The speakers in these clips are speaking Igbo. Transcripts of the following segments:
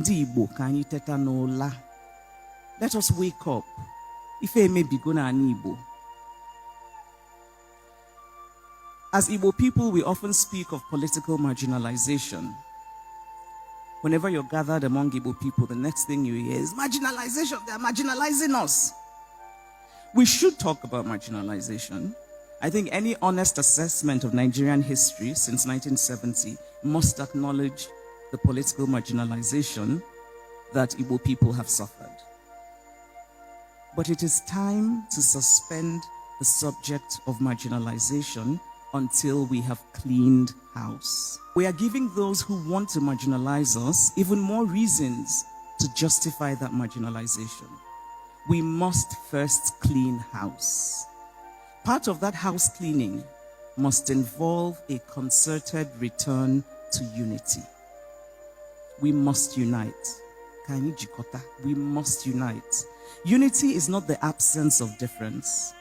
Ndị Igbo, ka anyị teta n'ụla. Let us wake up. Ife emebigo n'ala Igbo. As Igbo people, we often speak of political marginalization. Whenever you're gathered among Igbo people, the next thing you hear is marginalization. They're marginalizing us. We should talk about marginalization. I think any honest assessment of Nigerian history since 1970 must acknowledge the political marginalization that Igbo people have suffered. But it is time to suspend the subject of marginalization until we have cleaned house. We are giving those who want to marginalize us even more reasons to justify that marginalization. We must first clean house. Part of that house cleaning must involve a concerted return to unity. We must unite. Ka anyị jikọta. We must unite. Unity is not the absence of difference.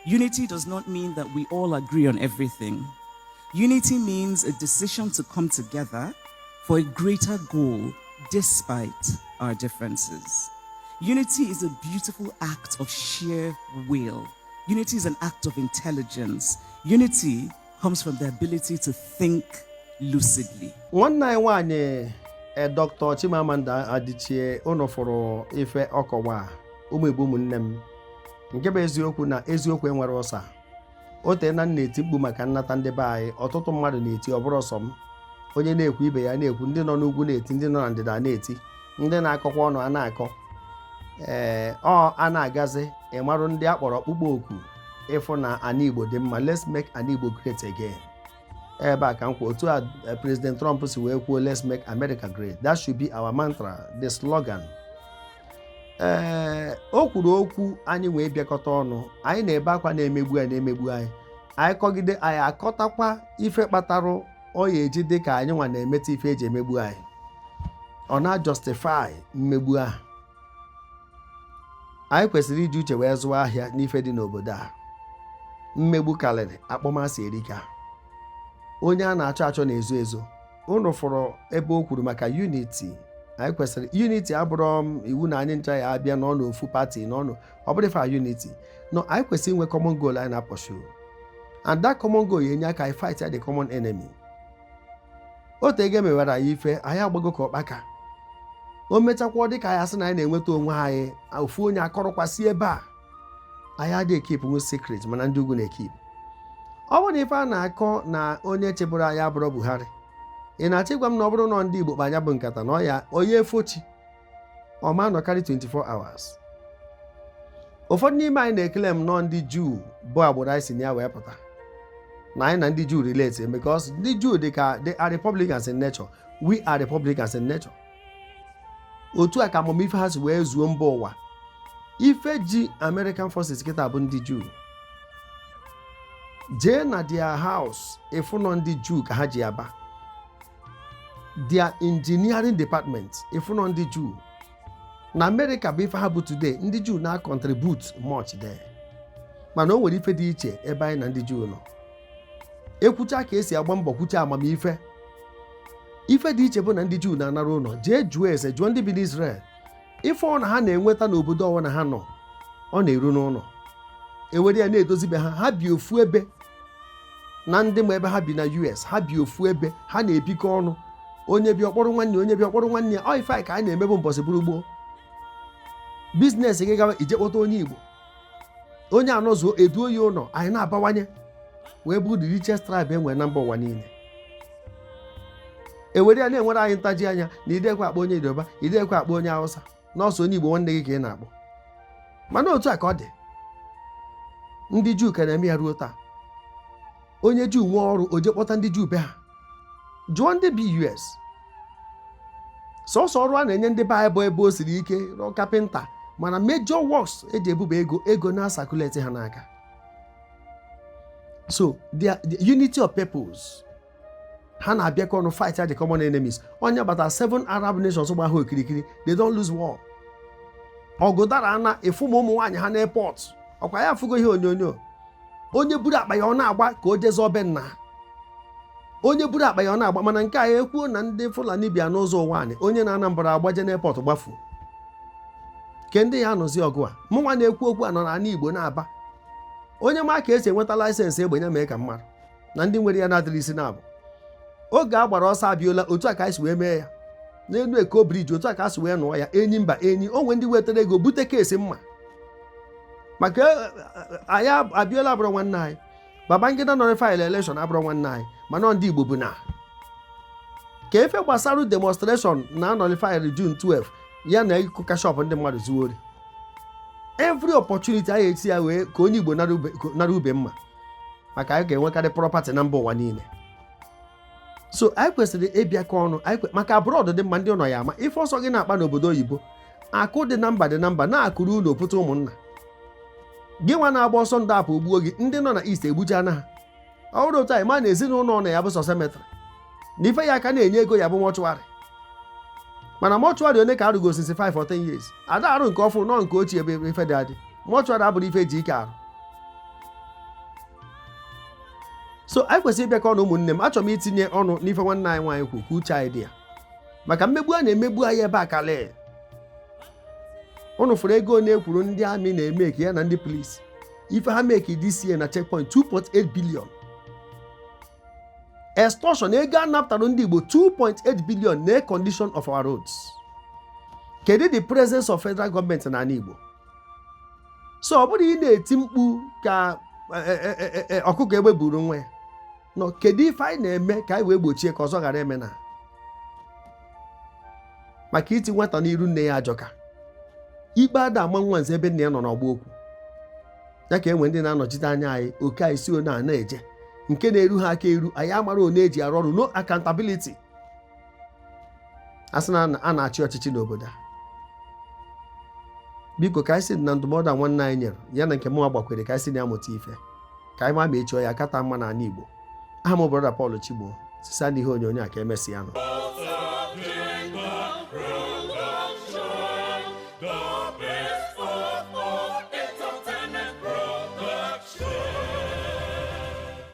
Unity does not mean that we all agree on everything. Unity means a decision to come together for a greater goal despite our differences. Unity is a beautiful act of sheer will. Unity is an act of intelligence. Unity comes from the ability to think lucidly. Nwanne anyị nwaanyị Dr. Chimamanda Adichie, unu fụrụ ife ọkọwa. Ụmụ Igbo, ụmụnne m, nke bụ eziokwu na eziokwu enwere ụsa. O tee na m na-eti mkpu maka nnata ndị be anyị. Ọtụtụ mmadụ na-eti, ọ bụrụ sọ m. Onye na-ekwu, ibe ya na-ekwu. Ndị nọ n'ugwu na-eti, ndị nọ na ndịda na-eti, ndị na-akọkwa ọnụ a na-akọ. Ee, ọ a na-agazi ịmarụ ndị akpọrọ ọkpụkpọ oku ịfụ na ana Igbo dị mma. Let's make ana Igbo great again. Ebe a ka m kwuo otu a President Trump si wee kwuo, "Let's make America great." That should be our mantra, the slogan. Ee, o kwuru okwu anyị wee bịakọta ọnụ. Anyị na-ebe akwa na-emegbu anyị, na-emegbu anyị. Anyị kọgide, anyị akọtakwa ife kpatara ọ ya eji dị ka anyị nwa na-emeta ife eji emegbu anyị. Ọ na-justify mmegbu ahụ. Anyị kwesịrị iji uche wee zụọ ahịa n'ife dị n'obodo a. Mmegbu karịrị, akpọmasị erika. Onye a na-achọ achọ na-ezo ezo. Unu fụrụ ebe o kwuru maka unity. Anyị kwesịrị unity. Abụrụ m iwu na anyị ncha ya abịa nọ n'ofu party n'ọnụ. Ọ bụrụ ife a unity no, anyị kwesịrị inwe common goal anyị na-pursue, and that common goal ya enye aka anyị fight the common enemy. Otu ego emewara anyị ife, anyị agbago ka ọkpaka. O mechakwa, dị ka anyị asị na anyị na-enweta onwe anyị, ofu onye akọrọkwasị ebe a. Anyị adịghị e keep nwe secret, mana ndị ugwu na-e keep. Ọ bụrụ na ife a na-akọ na onye chebụrụ anyị abụrụ Buhari, ị na-achọ ịgwa m na ọ bụrụ na ndị Igbo kpa anya bụ nkata na ọ ya onye efochi ọ ma anọkarị 24 hours? Ụfọdụ n'ime anyị na-ekele m nọọ ndị Juu bụ agbụrụ anyị si na ya wee pụta, na anyị na ndị Juu relate, because ndị Juu dị ka they are Republicans in nature, we are Republicans in nature. Otu a ka amamife ha si wee zuo mba ụwa. Ife ji American forces kịta bụ ndị Juu. Jee na their house, ịfụnọ ndị Juu ka ha ji aba. Their engineering department, ịfụnọ ndị Juu. Na America bụ ife ha bụ today. Ndị Juu na contribute much there, mana o nwere ife dị iche ebe anyị na ndị Juu nọ. Ekwucha ka esi agba mbọ, kwucha amamife. Ife dị iche bụ na ndị Juu na-anara ụlọ. Jee jụọ ese, jụọ ndị bi n'Israel ife ọ na ha na-enweta n'obodo ọwụ na ha nọ, ọ na-eru n'ụlọ, ewere ya na-edozibe ha. Ha bi ofu ebe na ndị ma ebe ha bi na US. Ha bi ofu ebe, ha na-ebikọ ọnụ. Onye bi ọkpọrọ nwanne, onye bi ọkpọrọ nwanne ya. Ọ ife anyị ka anyị na-emebu mbọsị bụrụ gboo. Business gị gawa, ije kpọta onye Igbo, onye anọzuo, eduo ya ụlọ. Anyị na-abawanye wee bụrụ the richest tribe e nwere na mba ụwa niile. Ewere ya na-enwere anyị ntaji anya na idekwe akpọ onye Yoruba, idekwe akpọ onye Hausa, nọọsụ onye Igbo nwanne gị ka ị na-akpọ. Mana otu a ka ọ dị, ndị Juu ka na-eme ya ruo taa. Onye Juu nwee ọrụ, o je kpọta ndị Juu be ha. Jụọ ndị bi US, sọsọ ọrụ a na-enye ndị be anyị bụ ebe o siri ike, rụọ carpenter, mana major works eji ebuba ego, ego na-a circulate ha n'aka. So the unity of purpose, ha na-abịakọ ọnụ fight the common enemies. Onye gbata seven Arab nations gba ha okirikiri, they don't lose war. Ọgụ dara na ịfụ ma ụmụ nwaanyị ha n'airport. Ọkwa ya afụgo ihe onyonyo, onye buru akpa ya, ọ na-agba ka o jeze obe nna. Onye buru akpa ya ọ na-agba. Mana nke a ekwuo na ndị Fulani bịa n'ụzọ Ụwanị, onye na Anambra agbaje n'airport gbafuo. Ke ndị ya anụzi ọgụ a, mụnwa na-ekwu okwu a nọ n'ala Igbo na-aba. Onye ma ka esi enweta license egbe ya mee ka mmadụ na ndị nwere ya na-adịrị isi na-abụ. Oge a gbara ọsọ Abiola, otu a ka anyị si wee mee ya n'elu Eko Bridge, otu a ka a si wee nụọ ya enyi mba enyi. O nwee ndị wetara ego bute kesi mma maka anyị. Abiola abụrụ nwanne anyị, Babangida nullify election abụrụ nwanne anyị, mana ndị Igbo bụ na ka efe gbasara demonstration na nullify June 12 ya na ịkụka shop ndị mmadụ zuo ori. Every opportunity anyị eti ya wee ka onye Igbo nara ube mma, maka anyị ga-enwekarị property na mba ụwa niile. So anyị kwesịrị ịbịakọ ọnụ maka abroad dị mma, ndị ụlọ ya ama ife ọsọ gị na-akpa n'obodo oyibo. Akụ dị na mba dị na mba na-akụrụ ụlọ pụta ụmụnna gị nwa na-agba ọsọ ndụ apụ gbuo gị. Ndị nọ na East egbucha na ha. Ọ bụrụ otu anyị ma na ezinụlọ nọ ya bụ sọ cemetery na ife ya aka na-enye ego ya bụ mortuary. Mana mortuary one ka arụgo since 5 or 10 years ada arụ nke ọfụ nọ nke ochie ebe ife dị adị. Mortuary abụrụ ife eji ike arụ. So anyị kwesịrị ịbịakọ ọnụ. Ụmụnne m, achọrọ m itinye ọnụ n'ife nwanne anyị nwaanyị kwu ka uche anyị dị ya maka mmegbu a na-emegbu anyị ebe a. Kalị ụnụ fụrụ ego na-ekwuru ndị army na-eme ka ya na ndị police ife ha meki this year na checkpoint, 2.8 billion extortion, ego a napụtara ndị Igbo 2.8 billion na condition of our roads. Kedu the presence of federal government n'ala Igbo? So ọ bụrụ ị na-eti mkpu ka ọkụkọ egbe buru nwa ya nọ, kedu ife anyị na-eme ka anyị wee gbochie ka ọzọ ghara eme na maka iti nwata n'iru nne ya ajọka ikpe ada ama nwa nze ebe nne ya nọ n'ọgba okwu ya ka enwe ndị na-anọchite anya anyị oke anyị si one a na-eje nke na-eru ha aka eru anyị amara one eji arụ ọrụ. No accountability. A sị na a na-achị ọchịchị n'obodo a. Biko, ka anyị si na ndụmọdụ a nwanne anyị nyere ya na nke mụnwa gbakwere, ka anyị si na ya mụta ife, ka anyị ma ma echi ya kata mma n'ala Igbo. Aha m brother Paul Chigbo. Sisa n'ihe onyonyo a ka emesịa nụ.